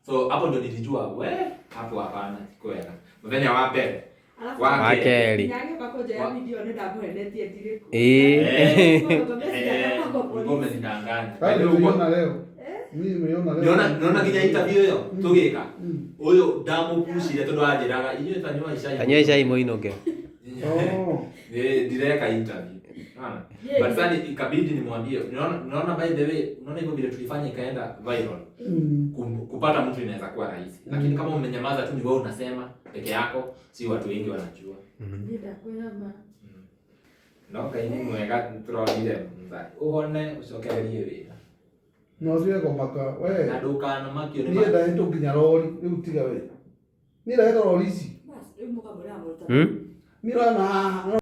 So hapo ndo nilijua we hapo hapana kwega. Muthenya wa mbere. Wa Wa kerĩ. kerĩ. Eh, Ĩĩ. ulikuwa umenidanganya. Sasa By the way, nimeiona leo. Mimi nimeiona leo. Nĩona nginya interview ĩyo tũgĩka. Ũyũ ndamũpucire tondũ anjĩraga inyuĩ tanyuai cai. Tanyuai cai mũinũke. Oh. Ndireka interview. Unaona? But sasa ikabidi nimwambie, unaona by the way, unaona hivyo vile tulifanya ikaenda viral. Kupata mtu inaweza kuwa rahisi. Lakini kama umenyamaza tu ni wewe unasema peke yako, si watu wengi wanajua. No Ngai nĩ mwega nĩtũronire mzai. Ũhone ũcokererie wĩra. No ũtige kũmaka we. Na ndũkanamakio nĩ Niĩ ndahĩtwo nginya rori rĩu tiga we. Niĩ ndahĩtwo rori ici. Niĩ ũrona haha.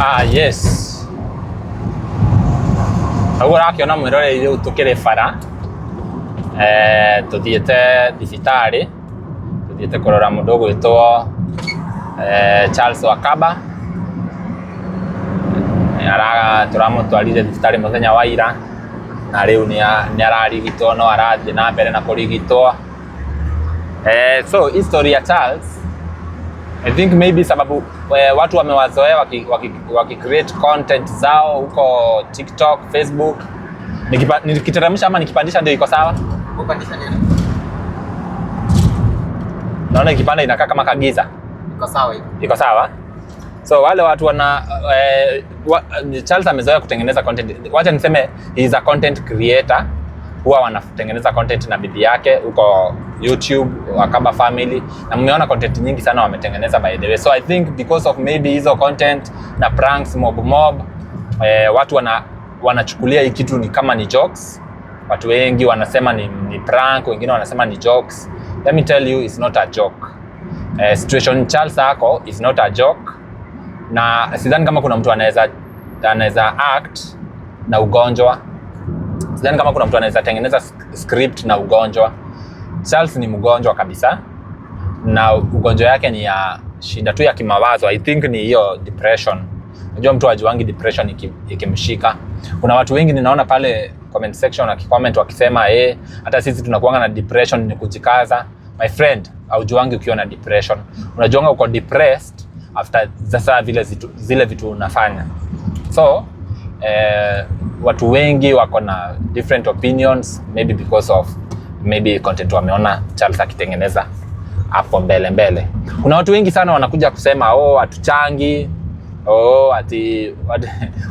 Ah, yes. Ũguo ũrakĩona mwĩroreri rĩu tũkĩrĩ bara, tũthiĩte thibitarĩ, tũthiĩte kũrora mũndũ ũgwĩtwo Charles Wakaba. Tũramũtwarire thibitarĩ mũthenya wa ira, na rĩu nĩ ararigitwo no arathiĩ na mbere na kũrigitwo. So history ya Charles, I think maybe sababu watu wamewazoea waki create content zao huko TikTok, Facebook. Nikiteremsha ama nikipandisha ndio iko sawa? Kupandisha nini? Naona ikipanda inakaa kama kagiza. Iko sawa hivi. Iko sawa? So wale watu wana Charles amezoea kutengeneza content. Wacha niseme he is a content creator. Huwa wanatengeneza content na bibi yake huko YouTube, Wakaba Family, na mmeona content nyingi sana wametengeneza by the way. So I think because of maybe hizo content na pranks mob mob, watu wanachukulia hii kitu ni kama ni jokes. Watu wengi wanasema ni prank, wengine wanasema ni jokes. Let me tell you, it's not a joke. Situation Charles ako is not a joke, na sidhani kama kuna mtu anaweza act na ugonjwa. Sidhani kama kuna mtu anaweza tengeneza script na ugonjwa. Charles ni mgonjwa kabisa, na ugonjwa yake ni ya shida tu ya kimawazo. I think ni hiyo depression. Unajua mtu hajuangi depression ikimshika. Kuna watu wengi ninaona pale comment section wakicomment wakisema hata sisi tunakuanga na depression, ni kujikaza. My friend, haujuangi ukiwa na depression. Unajuanga uko depressed after sasa vile zile vitu unafanya. So watu wengi wako na different opinions, maybe because of maybe content wameona Charles akitengeneza hapo mbele mbele. Kuna watu wengi sana wanakuja kusema oh, hatuchangi, oh, ati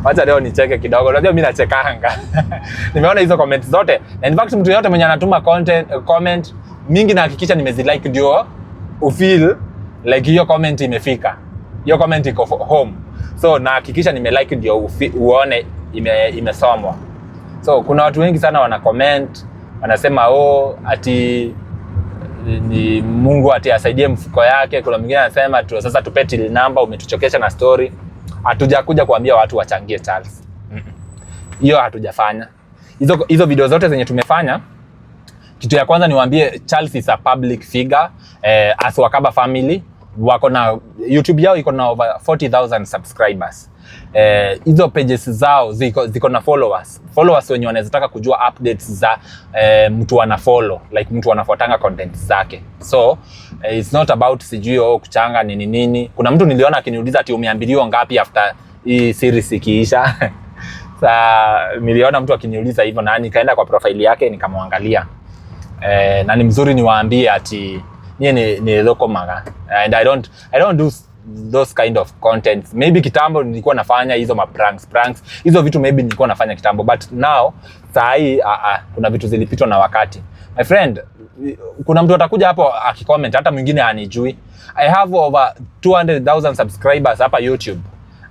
wacha leo nicheke kidogo. Unajua mimi nachekanga. Nimeona hizo comment zote. Na in fact mtu yote mwenye anatuma comment mingi nahakikisha nimezilike ndio ufeel like hiyo comment imefika. Hiyo comment iko home. So nahakikisha nimelike ndio uone imesomwa. So kuna watu wengi sana wana comment wanasema oh, ati ni Mungu ati asaidie mfuko yake. Kuna mwingine anasema tu, sasa tupe till number, umetuchokesha na story. Hatujakuja kuambia watu wachangie Charles. Hiyo hatujafanya. Hizo video zote zenye tumefanya, kitu ya kwanza niwaambie, Charles is a public figure. As Wakaba family wako na YouTube yao iko na over 40,000 subscribers. Hizo pages zao ziko na followers. Followers wenye wanaweza taka kujua updates za mtu ana follow, like mtu anafuatanga content zake. So it's not about sijui oh, kuchanga nini nini. Kuna mtu niliona akiniuliza ati umeambiliwa ngapi after hii series ikiisha. Sa niliona mtu akiniuliza hivyo na nikaenda kwa profile yake nikamwangalia. Na ni mzuri niwaambie ati nyie ni lokomaga and I don't do those kind of contents. Maybe kitambo nilikuwa nafanya hizo ma pranks hizo vitu maybe nilikuwa nafanya kitambo, but now saa hii kuna vitu zilipitwa na wakati. My friend, kuna mtu atakuja hapo akicomment, hata mwingine hanijui. I have over 200,000 subscribers hapa YouTube.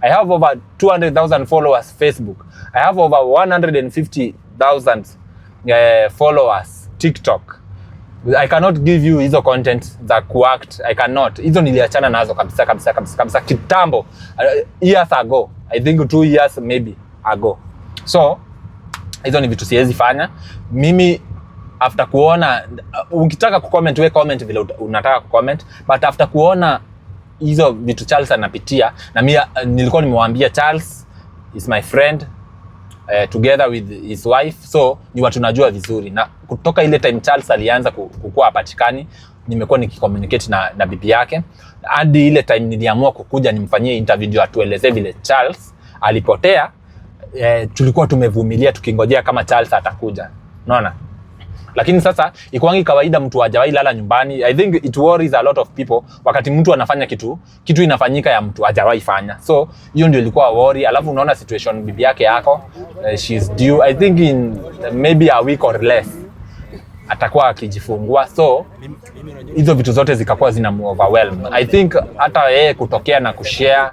I have over 200,000 followers Facebook. I have over 150,000 followers TikTok. I cannot give you hizo content za kuact. I cannot. Hizo niliachana nazo kabisa kabisa kabisa kabisa kitambo. Years ago. I think 2 years maybe ago. So hizo ni vitu siwezi fanya. Mimi after kuona, ukitaka kucomment we comment vile unataka kucomment, but after kuona Hizo vitu Charles anapitia, na mimi nilikuwa nimewambia Charles is my friend together with his wife, so ni watu najua vizuri. Na kutoka ile time Charles alianza kukuwa hapatikani, nimekuwa nikicommunicate na bibi yake hadi ile time niliamua kukuja nimfanyie interview ndio atuelezee vile Charles alipotea. Tulikuwa tumevumilia tukingojea kama Charles atakuja, unaona? Lakini sasa ikuangi kawaida mtu hajawahi lala nyumbani. I think it worries a lot of people wakati mtu anafanya kitu inafanyika ya mtu hajawahi fanya. So hiyo ndio ilikuwa worry. Alafu unaona situation bibi yake yako, she's due, I think, in maybe a week or less atakuwa akijifungua. So hizo vitu zote zikakuwa zina overwhelm. I think hata yeye kutokea na kushare,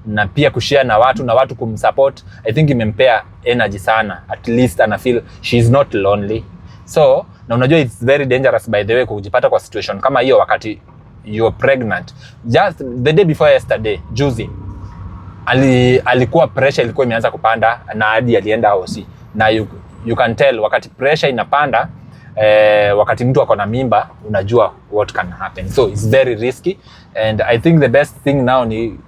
na pia kushare na watu kumsupport, I think imempea energy sana. At least ana feel she is not lonely. So na unajua it's very dangerous, by the way, kujipata kwa situation kama hiyo wakati you're pregnant. Just the day before yesterday, juzi, alikuwa pressure ilikuwa imeanza kupanda na hadi alienda hosi. Na you can tell wakati pressure inapanda, wakati mtu ako na mimba, unajua what can happen. So it's very risky, and I think the best thing now ni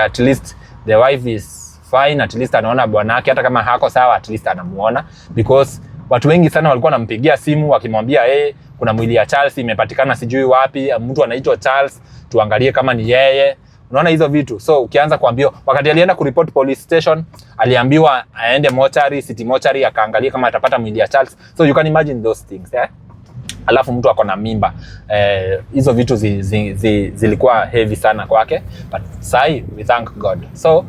at least the wife is fine, at least anaona bwanake. Hata kama hako sawa, at least anamuona, because watu wengi sana walikuwa wanampigia simu wakimwambia, "Hey, kuna mwili ya Charles imepatikana sijui wapi, mtu anaitwa Charles, tuangalie kama ni yeye." Unaona hizo vitu? So ukianza kuambiwa, wakati alienda kureport police station, aliambiwa aende mochari, city mochari, akaangalia kama atapata mwili ya Charles. So you can imagine those things, eh? Alafu mtu ako na mimba, hizo vitu zilikuwa heavy sana kwake, but sahi we thank God. So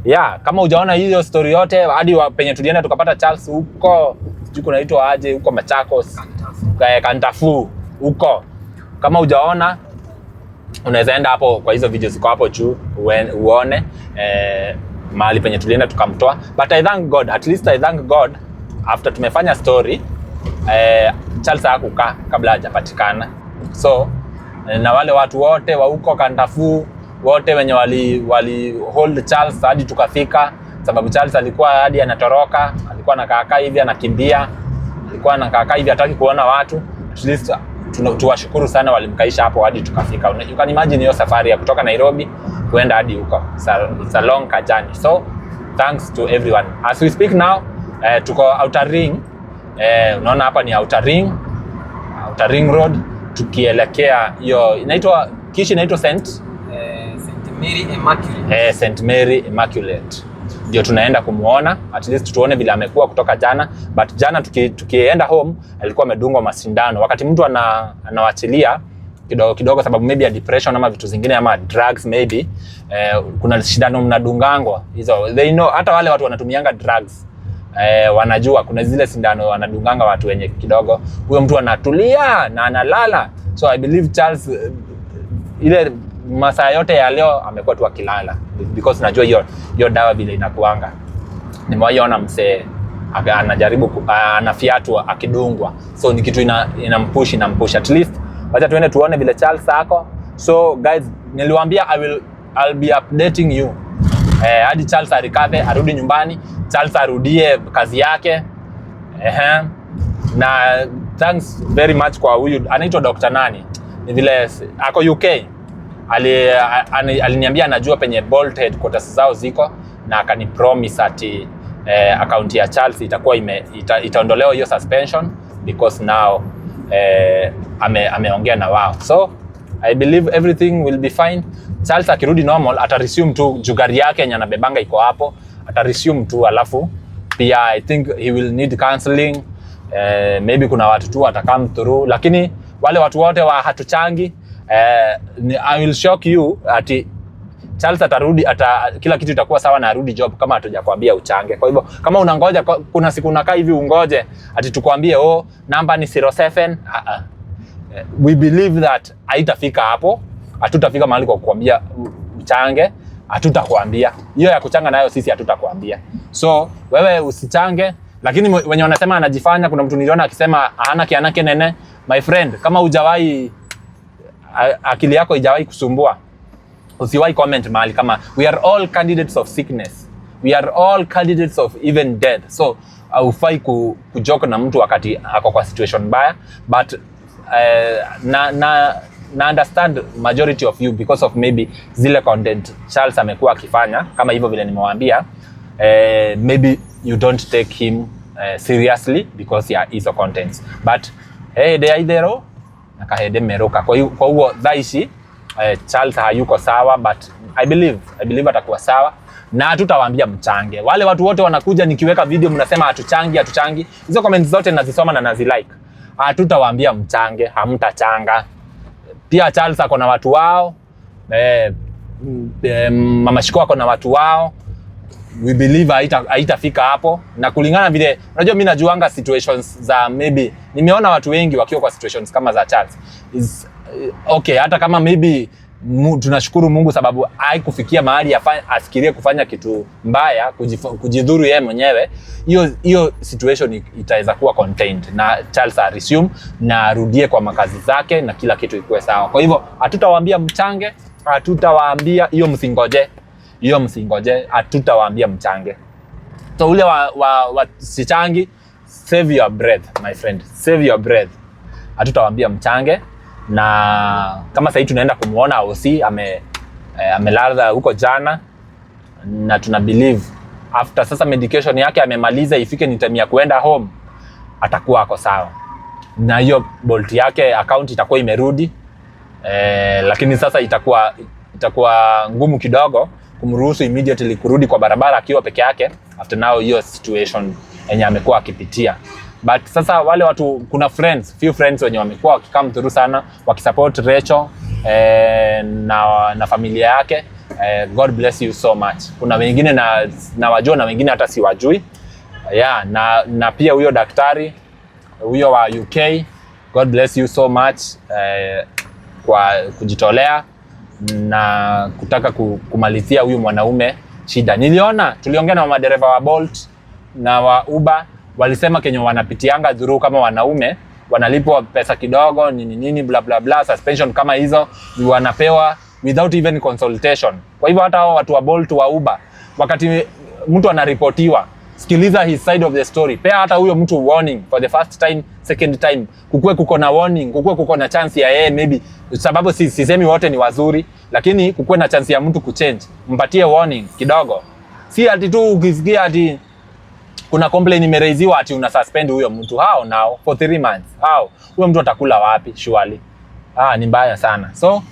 yeah, kama hujaona hiyo story yote hadi penye tulienda tukapata Charles huko, sijui kunaitwa aje huko Machakos, Kantafu huko, kama hujaona unaweza enda hapo kwa hizo video ziko hapo juu uone mahali penye tulienda tukamtoa. But I thank God, at least I thank God, after tumefanya story, Charles hakukaa kabla hajapatikana. So na wale watu wote wa huko Kantafu wote wenye wali hold Charles hadi tukafika, sababu Charles alikuwa hadi anatoroka, alikuwa anakaakaa hivi anakimbia, alikuwa anakaakaa hivi hataki kuona watu. At least tuwashukuru sana, walimkaisha hapo hadi tukafika. You can imagine hiyo safari ya kutoka Nairobi kuenda hadi huko. It's a long journey. So thanks to everyone. As we speak now, tuko Outer Ring. Unaona hapa ni Outer Ring, Outer Ring Road, tukielekea hiyo inaitwa Kishi, inaitwa St St. Mary Immaculate. St Mary Immaculate ndio tunaenda kumuona, at least tuone vile amekuwa kutoka jana. But jana tukienda home alikuwa amedungwa masindano. Wakati mtu anawachilia kidogo kidogo, sababu maybe ya depression ama vitu zingine ama drugs maybe, kuna sindano mnadungangwa hizo. They know, hata wale watu wanatumianga drugs wanajua kuna zile sindano wanadunganga watu wenye kidogo huyo mtu anatulia na analala. So I believe Charles, ile masaa yote ya leo amekuwa tu akilala, because najua hiyo hiyo dawa vile inakuanga. Nimewahi ona msee anajaribu anafiatwa akidungwa, so ni kitu inampush inampush. At least wacha tuende tuone vile Charles ako. So guys, niliwaambia I'll be updating you hadi Charles arecover, arudi nyumbani, Charles arudie kazi yake. Ehe. Na thanks very much kwa huyu anaitwa Dr. nani, ni vile ako UK, aliniambia anajua penye Bolt headquarters zao ziko na akanipromise ati akaunti ya Charles itakuwa itaondolewa hiyo suspension because now ameongea na wao. So I believe everything will be fine. Charles akirudi normal ata resume tu juu gari yake yenye anabebanga iko hapo, ata resume tu. Alafu pia I think he will need counseling. Maybe kuna watu tu wata come through, lakini wale watu wote wa hatuchangi, I will shock you ati Charles atarudi, kila kitu itakuwa sawa na arudi job kama hatujakwambia uchange. Kwa hivyo kama unangoja, kuna siku unakaa hivi ungoje ati tukwambie, "Oh, namba ni 07." Ah ah. We believe that haitafika hapo, hatutafika mahali kwa kukwambia uchange, hatutakwambia hiyo ya kuchanga nayo, sisi hatutakwambia. So wewe usichange, lakini wenye wanasema anajifanya, kuna mtu niliona akisema hana kianake nene. My friend, kama hujawahi akili yako ijawahi kusumbua, usiwahi comment mahali kama. We are all candidates of sickness, we are all candidates of even death. So haufai kujoke na mtu wakati ako kwa situation mbaya. But na Na understand majority of you, because of maybe zile content Charles amekuwa akifanya, kama hivyo vile nimewaambia, maybe you don't take him seriously because ya hizo contents. But hey, de aithero na kahende meruka. Kwa hiyo thaa ici Charles hayuko sawa, but I believe atakuwa sawa na hatutawaambia mchange. Wale watu wote wanakuja nikiweka video mnasema hatuchangi, hatuchangi. Hizo comments zote nazisoma na nazilike. Hatutawaambia mchange, hamtachanga. Pia Charles ako na watu wao. Mama Shiko ako na watu wao. We believe haitafika hapo, na kulingana vile unajua mimi najuanga situations za, maybe nimeona watu wengi wakiwa kwa situations kama za Charles is okay, hata kama maybe tunashukuru Mungu sababu haikufikia mahali afikirie kufanya kitu mbaya, kujidhuru yeye mwenyewe. Hiyo situation itaweza kuwa contained na Charles a resume na arudie kwa makazi zake na kila kitu ikuwe sawa. Kwa hivyo hatutawaambia mchange, hatutawaambia hiyo, msingoje hiyo, msingoje, hatutawaambia mchange. So ule wa sichangi, save your breath, my friend, save your breath. Hatutawaambia mchange. Na kama sahii tunaenda kumuona OC, amelala huko jana, na tuna believe after sasa medication yake amemaliza, ifike ni time ya kuenda home, atakuwa ako sawa na hiyo Bolt yake account itakuwa imerudi. Lakini sasa itakuwa ngumu kidogo kumruhusu immediately kurudi kwa barabara akiwa peke yake after now hiyo situation yenye amekuwa akipitia. But sasa wale watu, kuna friends, few friends wenye wamekuwa wakicome through sana wakisupport Rachel na familia yake. God bless you so much. Kuna wengine na wajua na wengine hata siwajui. Yeah, na pia huyo daktari huyo wa UK, God bless you so much kwa kujitolea na kutaka kumalizia huyu mwanaume shida. Niliona tuliongea na madereva wa Bolt na wa Uber, walisema kenye wanapitianga through kama wanaume, wanalipwa pesa kidogo, nini nini, bla bla bla, suspension kama hizo wanapewa without even consultation. Kwa hivyo hata hao watu wa Bolt, wa Uber, wakati mtu anaripotiwa, sikiliza his side of the story. Pea hata huyo mtu warning for the first time, second time, kukue kuko na warning, kukue kuko na chance ya yeye maybe, sababu sisemi wote ni wazuri, lakini kukue na chance ya mtu kuchange, mpatie warning kidogo, si ati tu ukisikia ati kuna complaint imeraiziwa ati una suspend huyo mtu. How now? For 3 months, how? Huyo mtu atakula wapi, surely? Ah, ni mbaya sana. So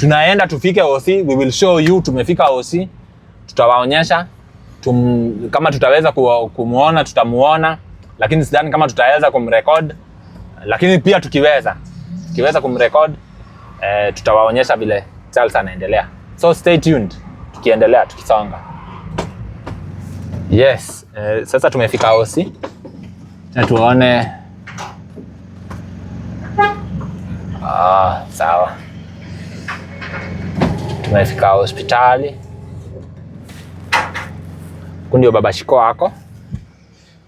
tunaenda tufike OC, we will show you tumefika OC, tutawaonyesha kama tutaweza kumuona tutamuona, lakini sidhani kama tutaweza kumrecord, lakini pia tukiweza kumrecord, tutawaonyesha vile Charles anaendelea. So stay tuned tukiendelea, tukisonga. Yes, sasa tumefika OC na tuone. Ah, sawa, tumefika hospitali. Huku ndio baba Shiko wako,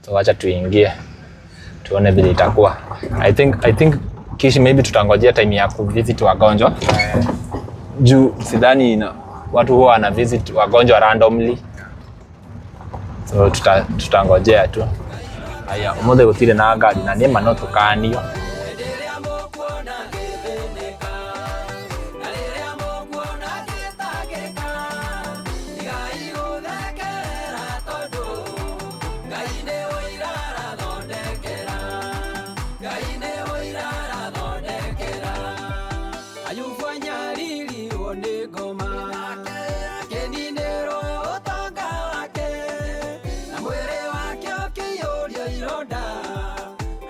so wacha tuingie tuone vile itakuwa. I think kishi maybe tutangojea time ya kuvisit wagonjwa, juu sidhani watu huwa wana visit wagonjwa randomly, so tutangojea tu. Aya, umuthi gutire na ngari na nĩma no tũkanio. Rĩrĩa mũkuona ngĩthĩnĩka, na rĩrĩa mũkuona ngĩtangĩka, tigai gũthekerera tondũ Ngai nĩ ũira arathondekera, Ngai nĩ ũira arathondekera. Ayubu anyaririrwo nĩ ngoma, akĩninĩrwo ũtonga wake, na mwĩrĩ wake ũkĩiyũrio ironda,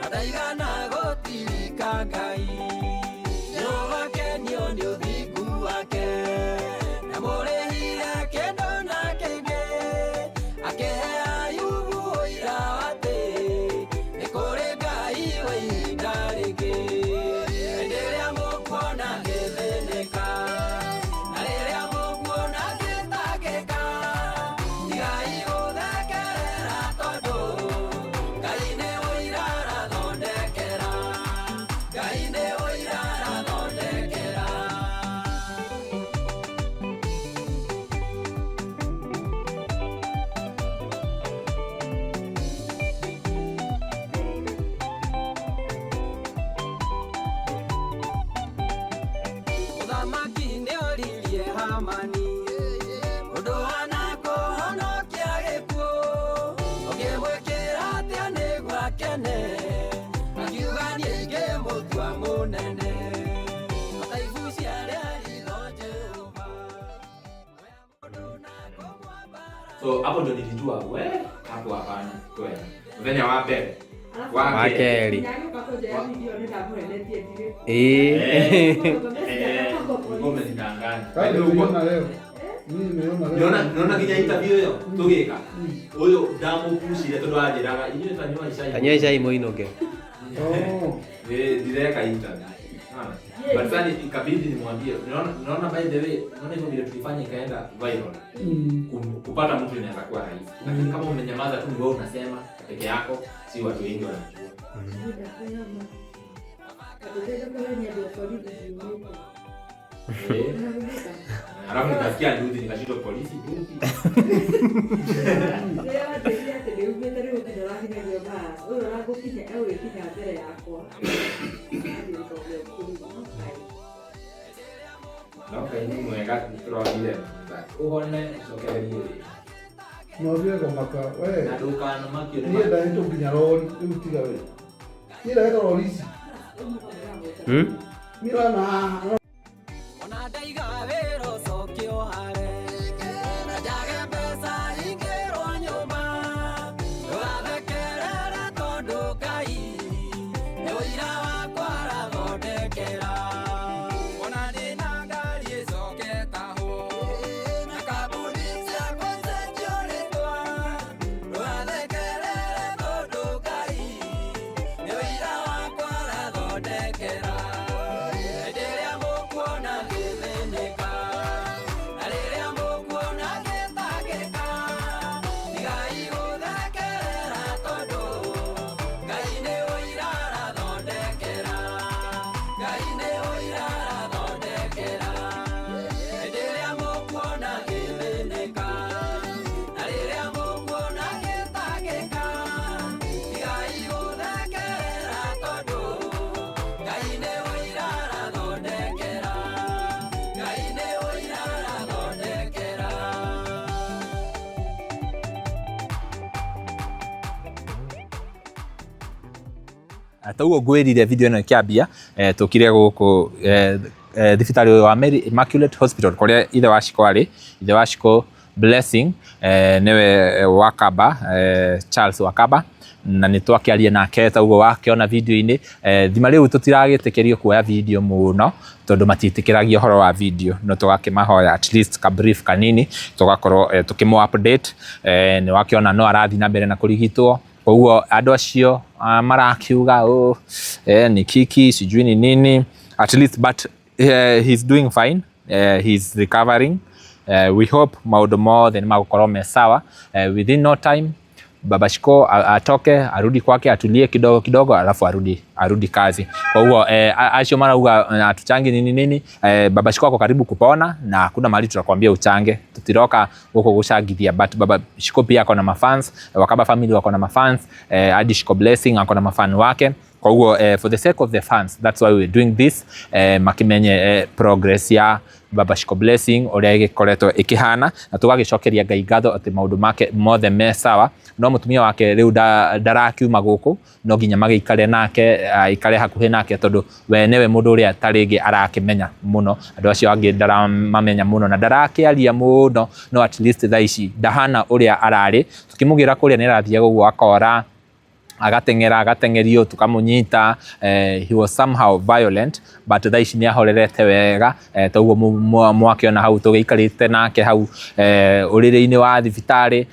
na ndaigana gũtigĩria. Mũndũ wanakũhonokia gĩkuũ ũngĩmwĩkĩra atĩa nĩguo akene akiuga niĩ ingĩmũtua mũnene ta ibucia rĩa ritho Jehova. So hapo ndo nilijua we hapo hapana kweli. Muthenya wa mbere wa Wa kerĩ. kerĩ. Eh, ulikuwa umenidanganya. Kama nimeiona leo. Mimi nimeiona leo. Nĩona nĩona nginya interview ĩyo tũgĩka. Ũyũ ndamũpucire tondũ anjĩraga inyuĩ tanyuai cai. Tanyua cai mũinũke. Oh. Eh, ndireka interview. Unaona? But sasa ikabidi nimwambie, naona by the way, naona hivyo vile tulifanya ikaenda viral. Kupata mtu inaweza kuwa rahisi. Lakini kama umenyamaza tu ni wewe unasema peke yako, si watu wengi wanajua. Eh. Alafu nikasikia nduthi nikashindwa polisi nduthi. No Ngai nĩ mwega tũronire ũhone ũcokererie wĩra. No thiĩ kũmaka we. Na ndũkanamakio nĩ Niĩ ndahĩtwo nginya rori rĩu tiga we. Niĩ ndahĩtwo rori ici. Niĩ ũrona haha. Ona ndaiga wĩra ũcoke ũhare na njage mbeca ingĩrwo nyũmba ndũgathekerere tondũ Ngai nĩ ũira wakwa arathondekera ona ndĩna ngari ĩcoke tahwo na kambuni ciakwa icenjio rĩtwa ndũgathekerere tondũ Ngai nĩ ũira wakwa arathondekera hĩndĩ ĩrĩa mũkuona ngĩthĩnĩka na rĩrĩa mũkuona ngĩtangĩka tigai gũthekerera tondũ Ngai nĩ ũira arathondekera Ngai nĩ ũira arathondekera hĩndĩ ĩrĩa mũkuona ngĩthĩnĩka na rĩrĩa mũkuona ngĩtangĩka tigai gũthekerera tondũ Ngai nĩ ũira arathondekera Ngai nĩ ũira arathondekera. Ta ũguo ngwĩrire video ĩno ĩkĩambia, tũkire gũkũ thibitarĩ ũyũ wa Mary Immaculate Hospital kũrĩa ithe wa Shiko arĩ. Ithe wa Shiko Blessing, nĩwe Wakaba, Charles Wakaba, na nĩ twakĩaria nake ta ũguo wakĩona video-inĩ. Thima rĩu tũtiragĩtĩkĩrio kuoya video mũno tondũ matiĩtĩkĩragia ũhoro wa video, no tũgakĩmahoya at least ka brief kanini tũgakorwo tũkĩmũ update. Nĩ wakĩona no arathiĩ na mbere na kũrigitwo, koguo andũ acio marakiuga oh, ni kiki sijui ni nini, at least but he's doing fine, he's recovering. We hope maũndũ mothe nĩ magũkorwo me sawa within no time. Baba Shiko atoke arudi kwake atulie kidogo kidogo, alafu arudi kazi. Kwa hiyo acio marauga atuchangi nini nini, Baba Shiko ako karibu kupona na hakuna mahali tutakwambia uchange, tutiroka huko gucangithia, but Baba Shiko pia ako na mafans, Wakaba family wako na mafans, hadi Shiko Blessing ako na mafan wake. Kwa hiyo for the sake of the fans, that's why we're doing this, makimenye progress ya Baba Shiko Blessing ũrĩa ĩgĩkoretwo ĩkĩhana, na tũgagĩcokeria Ngai ngatho atĩ maũndũ make mothe me sawa. No mũtumia wake rĩu ndarakiuma gũkũ, no nginya magĩikare nake, aikare hakuhĩ nake tondũ we nĩwe mũndũ ũrĩa ta rĩngĩ arakĩmenya mũno, andũ acio angĩ ndaramamenya mũno na ndarakĩaria mũno, no at least thaa ici ndahana ũrĩa ararĩ. Tũkĩmũgĩra kũrĩa nĩ arathiaga ũguo akora agateng'era agateng'erio tukamũnyita, he was somehow violent but thaa ici nĩ ahorerete wega, toguo mwakĩona hau tũgĩikarĩte nake hau ũrĩrĩ-inĩ wa thibitarĩ,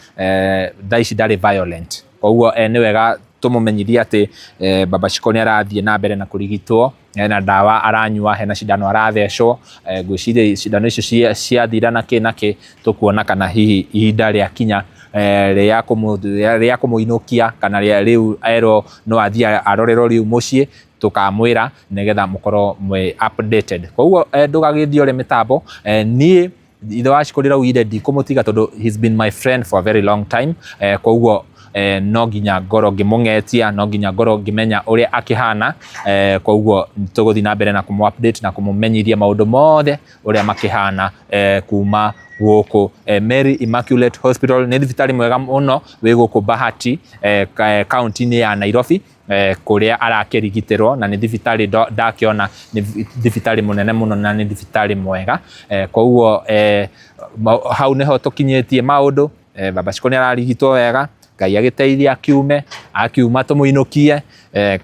thaa ici ndarĩ violent. Koguo nĩ wega tũmũmenyithie atĩ Baba Shiko nĩ arathiĩ na mbere na kũrigitwo, hena ndawa aranyua, hena cindano arathecwo, ngwĩciria cindano icio ciathira na kĩ na kĩ, tũkuona kana hihi ihinda rĩakinya rĩa kũmũinũkia kana rĩa rĩu erwo no athiĩ arorerwo rĩu mũciĩ, tũkamwĩra nĩgetha mũkorwo mwĩ updated. Koguo ndũgagĩthiĩ ũrĩ mĩtambo, niĩ ithe wa Shiko ndĩraugire ndikũmũtiga tondũ he's been my friend for a very long time, koguo no nginya ngorwo ngĩmũng'etia, no nginya ngorwo ngĩmenya ũrĩa akĩhana, koguo tũgũthiĩ na mbere na kũmũ update na kũmũmenyithia maũndũ mothe ũrĩa makĩhana kuma Gũkũ Mary Immaculate Hospital nĩ thibitarĩ mwega mũno wĩ gũkũ Bahati, kaunti-inĩ ya Nairobi, kũrĩa arakĩrigitĩrwo, na nĩ thibitarĩ ndakĩona nĩ thibitarĩ mũnene mũno na nĩ thibitarĩ mwega. Koguo hau nĩho tũkinyĩtie maũndũ. Baba Shiko nĩ ararigitwo wega, Ngai agĩteithia akiume, akiuma tũmũinũkie.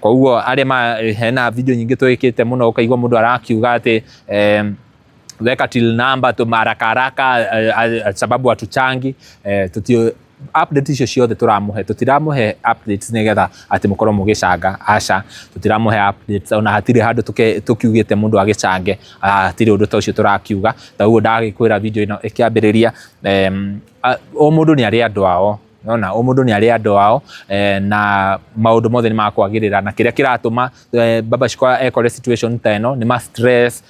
Koguo arĩa hena video nyingĩ twĩkĩte mũno, ũkaigua mũndũ arakiuga atĩ weka till number tu haraka haraka, sababu hatuchangi. Tutio update icio ciothe tũramũhe, tũtiramũhe updates nĩgetha atĩ mũkorwo mũgĩcanga, aca, tũtiramũhe updates, ona hatirĩ handũ tũkiugĩte mũndũ agĩcange, hatirĩ ũndũ ta ũcio tũrakiuga. Ta ũguo ndagĩkwĩra video ĩno ĩkĩambĩrĩria, o mũndũ nĩ arĩ andũ ao, nona o mũndũ nĩ arĩ andũ ao, na maũndũ mothe nĩ makwagĩrĩra. Na kĩrĩa kĩratũma Baba Shiko ekore situation ta ĩno nĩ ma stress,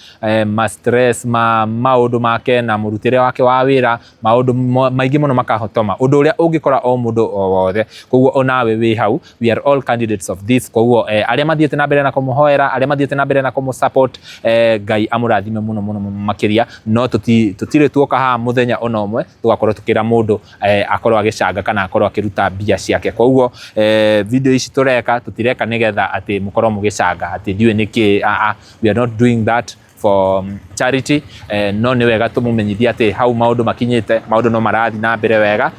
ma stress ma maũndũ make na mũrutĩre wake wa wĩra, maũndũ maingĩ mũno makahotoma ũndũ ũrĩa ũngĩkora o mũndũ o wothe. Koguo onawe wĩ hau, we are all candidates of this. Koguo arĩa mathiĩte na mbere na kũmũhoera, arĩa mathiĩte na mbere na kũmũ support, Ngai amũrathime mũno mũno mũno makĩria. No tũtirĩ tuoka haha mũthenya ona ũmwe tũgakorwo tũkĩra mũndũ akorwo agĩcanga kana akorwo akĩruta mbia ciake. Koguo video ici tũreka, tũtireka nĩgetha atĩ mũkorwo mũgĩcanga atĩ ndiũĩ nĩkĩ. We are not doing that for charity. No nĩ wega tũmũmenyithie atĩ hau maũndũ makinyĩte, maũndũ no marathiĩ na mbere wega.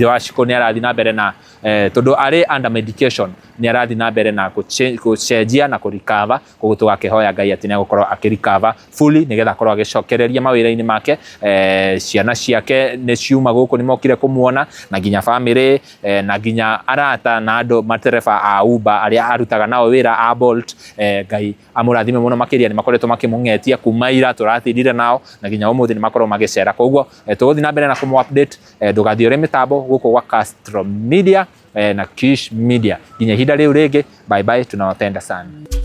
Wachiko nĩ arathiĩ na mbere na tondũ arĩ under medication, nĩ arathiĩ na mbere na gũcenjia na kũrecover. Koguo tũgakĩhoya Ngai atĩ nĩ egũkorwo akĩrecover fully nĩgetha akorwo agĩcokereria mawĩra-inĩ make. Ciana ciake nĩ ciuma gũkũ, nĩ mokire kũmuona, na nginya family, na nginya arata na andũ matereba a Uber arĩa arutaga nao wĩra a Bolt. Ngai amũrathime mũno makĩria. Nĩ makoretwo makĩmũng'etia kuma ira tũratindire nao, na nginya ũmũthĩ nĩ makorwo magĩcera. Koguo tũgũthiĩ na mbere na kũmũ update. Ndũgathiĩ ũrĩ mĩtambo gũkũ gwa Castro Media na Kish Media. Nginya ihinda rĩu rĩngĩ, bye bye, tunawapenda sana.